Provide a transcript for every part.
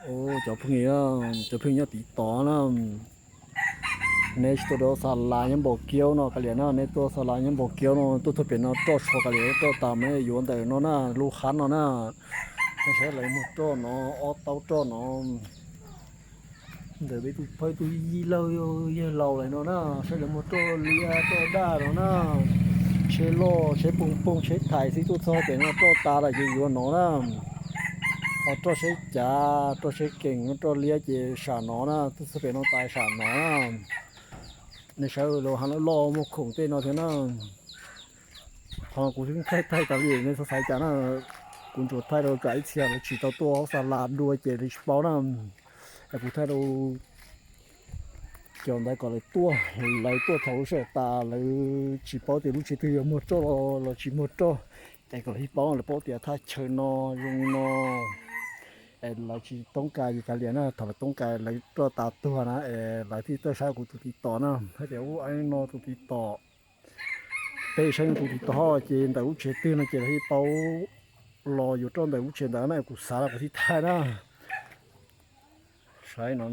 Cov phooj ywg, cov phooj ywg nyob tim tod na, neb tsis tuaj rau xa las nyob npau kiaub no kav liam na, neb tuaj xa las nyob npau kiaub no tuaj txog pem no roj tshuav kav liam, roj tas mas yuav ntawm no na, lub hab no na. Nej saib lawv muag roj no, ob taub roj no, ntawm peb tus phauj tus yij laug yawg laus lawm no na, saib lawv muag roj liab roj daj no na. Tsheb loj tsheb poog poog tsheb thais xwb tuaj txog pem no roj tas lawm ces yuav no na. Ho roj tsheb cav roj tsheb kees roj liab ces sam no na, tuaj txog pem no tas sam no na. Nej saib lawv hab loj loj muag khoom tej no thiab na. Ho kuv twb thaij thaij tas li nej txhob xav cas na. Kuv ntsuas thaij rau kom ib txhia lawv tsis tau tuaj hauj xa las dua ces lawv tsis paub na. Es kuv thaij rau cov ntawd kom lawv tuaj, lawv tuaj thaum lub sij hawm tas lawv tsis paub tias lub tsev twg yuav muag roj los tsis muag roj, es kom lawv paub, lawv paub tias thaj chaw no zoo li no. Es lawv tsis toob kas ces kav liam na, thaum lawv toob kas lawv roj tas tuag na es lawv thiaj tuaj saib kuv tus tiv tom na, hais tias ub, no tus tiv tom, peb saib tus tiv tom ces ntawm lub tsev twg no ces lawv thiaj paub los yuav roj ntawm lub tsev ntawd na, kuv xav los kuv thiaj thaij na. Saib no,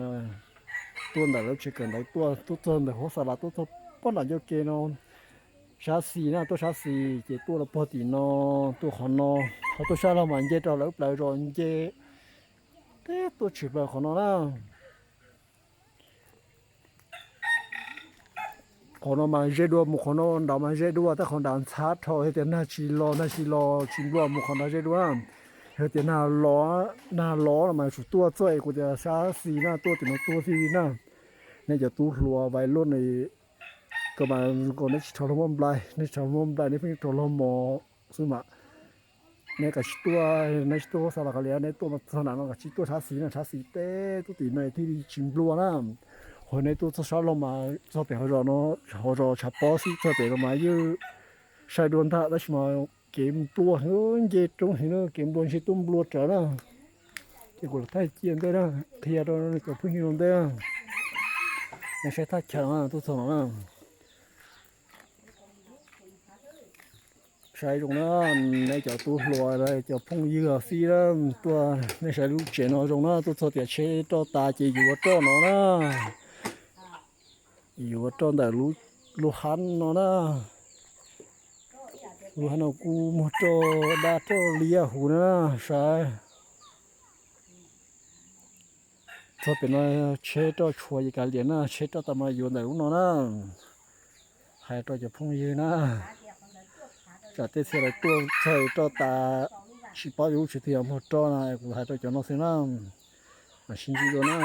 tuaj ntawm lub tsev kawm ntawv tuaj, tuaj txog ntawm hauv xa las tuaj txog pog nram ncauj ke no, sab xis na, tuaj sab xis ces tuaj los pog tim no, tuaj qhov no, ho tuaj sab laug mas nce rau lawv plawv zos nce teb tuaj tshwm plaws qhov no na. Qhov no mas ze dua, mus qhov no nrad mas ze dua, tab qhov nrad ntxhab dhau, yog tias nag tsis los, nag tsis los tsis nplua mus qhov nrad ze dua. Yog tias nag los, nag los no mas tsum tuaj txog es kuv tias sab xis na, tuaj tim no tuaj xij li na. Nej cov tub hluas vais luaj ne, koj mas zoo nkaus neb tsis rho hluas nplai, neb tsis rho hluas nplai neb pheej rho hluas mos xwb mas. Neb kav tsij tuaj, neb tsis tuaj hauj xa las kav liam, neb tuaj txog nram no kav tsij tuaj sab xis na, sab xis teb tuaj tim no thiaj li tsis nplua na. Ho neb tuaj txog sab laug mas txog pem hauv zos no, hauv zos tshav pob xwb, txog pem no mas yeej saib dua ntag, tab sis mas kev nplua heev, nce roob heev na, kev nplua ntshe tuaj nplua rawv na. Ces kuv los thaij cia ntej na, qhia rau cov phooj ywg ua ntej na. Nej saib thaj chaw no tuaj txog no na. Saib zoo na, nej cov tub hluas, cov phooj ywg xib na, tuaj nej saib lub tsev no zoo na, tuaj txog tias tsheb roj tas ces yuav roj no na. Yuav roj ntawm lub hab no na. Lub hab no kuj muag roj daj roj liab huv na, saib. Txog pem no tsheb roj tshuav ces kav liam na, tsheb roj tas mas yuav ntawm lub no na. Hais rau cov phooj ywg na, tsam tej txhia lawv tuaj txog roj tas tsis paub yuav lub tsev twg yuav muag roj na, kuv hais rau cov no xwb na. Mam sib ntsib dua na.